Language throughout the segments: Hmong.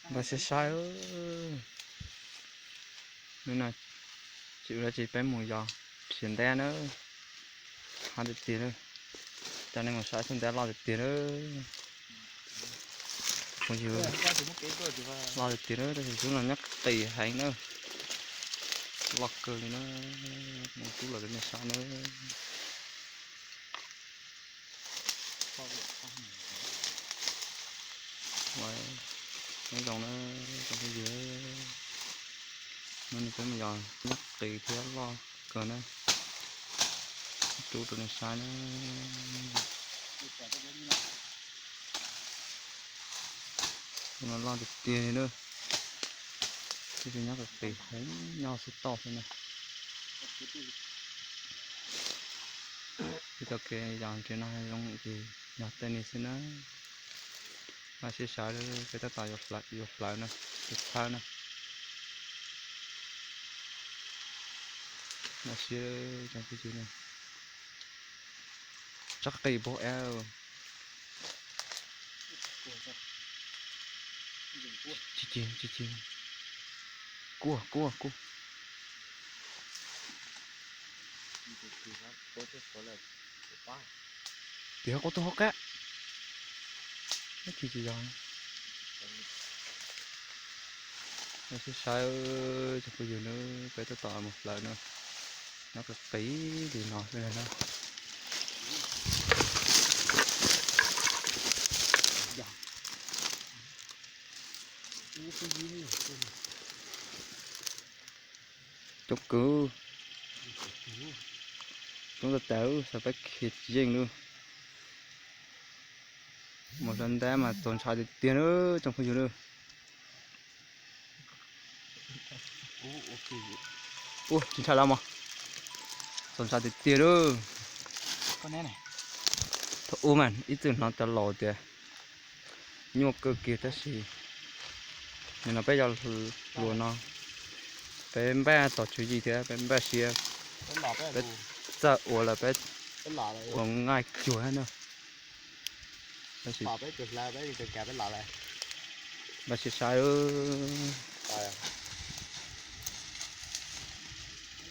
Npaj siab saib. Hnub no tsis ua dab tsi, peb mus yos txiav nteb na. Hab tiag tiag lawm. Coj nej mus saib txoj nteb loj tiag tiag lawm. Phooj ywg, loj tiag tiag lawm, tab sis hnub no nyob qis heev na. Loj kawg li na. Muab rub los rau nej saib na. Nyob zoo na, tsoom phooj ywg, hnub no peb mus yos nyob qis thiab loj kawg na. Rub rau nej saib na. Tus no loj tiag tiag li na. Tab sis nyob qis qis heev, nyob xub toj xwb na. Peb taug kev yos ntsia no zoo ces yog tej no xwb na. Npaj siab saib, peb tab tom yuav hlawv na, yuav txhawb na. Npaj siab tsoom phooj ywg na. Tsob qis npaum es. Tsis cig, tsis cig. Kuaj, kuaj, kuaj. Tias quaj tuag hauv qab. Neb khi tsis yog. Npaj siab saib tsoom phooj ywg na, peb tab tom mus hlawv na. Nyob qis qis li no xwb na. Coob kawg. Coob tas tas, xav pab khiav tsis yeej lawm. Mus hlawv ntab mas txaus ntshai tiag tiag na tsoom phooj ywg na. Ua tsis ntshai los mas, txaus ntshai tiag tiag lawm. Thaum ub mas ib txwm hnov cov laus tias nyuaj kawg kiag tab sis nim no peb yog hluas no, peb npaj tos tswv yim thiab peb npaj siab, peb txawj ua lawm peb ua nqaij cuag na. Tab sis npaj siab saib.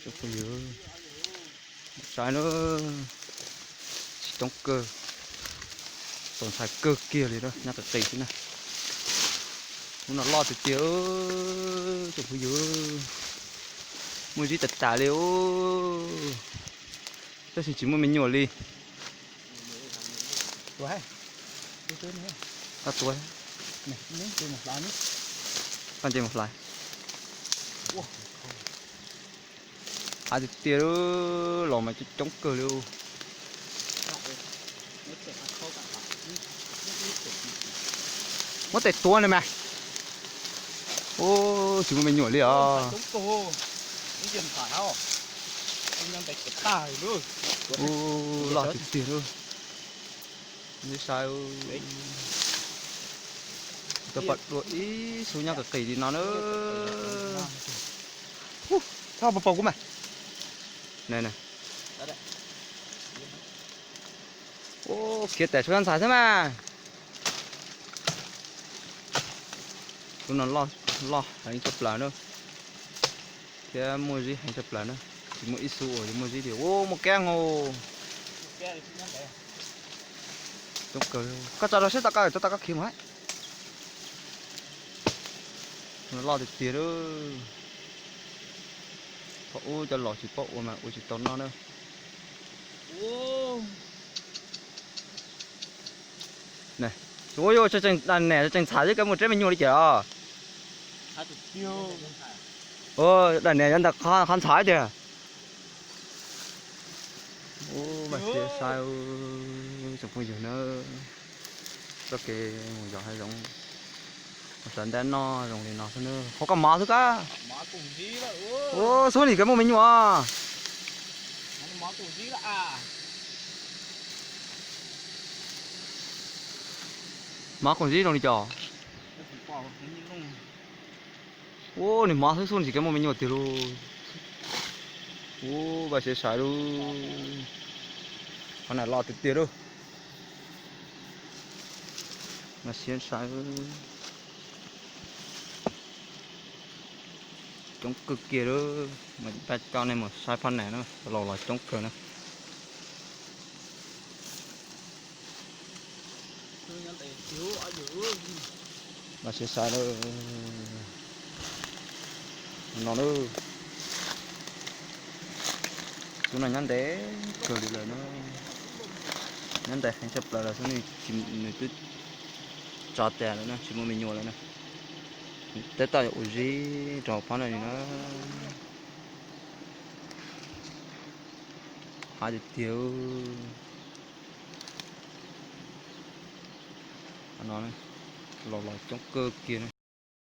Tsoom phooj ywg, saib na, tsis coob kawg, txaus ntshai kawg kiag li, nyob qis qis xwb na. Hnub no loj tiag tiag, tsoom phooj ywg, muaj zib tas tas li os, tab sis tsis muaj me nyuam li. Tua, tua, nce mus hlais. Av tiag tiag, los mas coob kawg li. Muab tes tua na mas. Ub, tsis muaj me nyuam li os. Ub, loj tiag tiag lawm. Saib, tau pom dua ib xub nyob qis qis li no na. Txhob pom pom kuv mas. Ub, khiav tam suab ntxhais xwb mas. Tus no loj heev tshaj plaws na, thiab muaj zib heev tshaj plaws na. Tsis muaj ib xub uas yuav muaj zib li. Ub, muaj kab os. Koj tso rau seb tau koj, tau koj khiav mus hab. Loj tiag tiag lawm. Thaum ub cov laus tsis paub ua mas ua tsis tau noj na. Ua yus tseem ntxhais xwb koj muaj rab me nyuam li cas os. Ua, dam niam yuav ntawm qhov ntxhais tiag. Ub, mas siab saib tsoom phooj ywg na. Txoj kev mus yos hav zoov, mus hlawv ntab noj zoo li no xwb na. Qhov koj mov xwb kab. Ua, xub nim koj muaj me nyuam. Mov koom zib zoo li cas. Ua, nws mov xwb xub nim koj muaj me nyuam tiag lauj. Ub, mas siab saib lauj. Qhov na loj tiag tiag lauj. Mas siab saib. Coob kawg kiag lawm, mas pab coj nej mus saib phab nas na, laus los coob kawg na. Los sis saib lawm no na. Xub no nyob ntev kawg li lawm na, nyob ntev heev tshaj plaws lawm xwb, nws twb tso tas lawm na, tsis muaj me nyuam lawm na. Tab tom ua zib rau phab no li na. Haib tiag tiag. No, laus los coob kawg kiag na.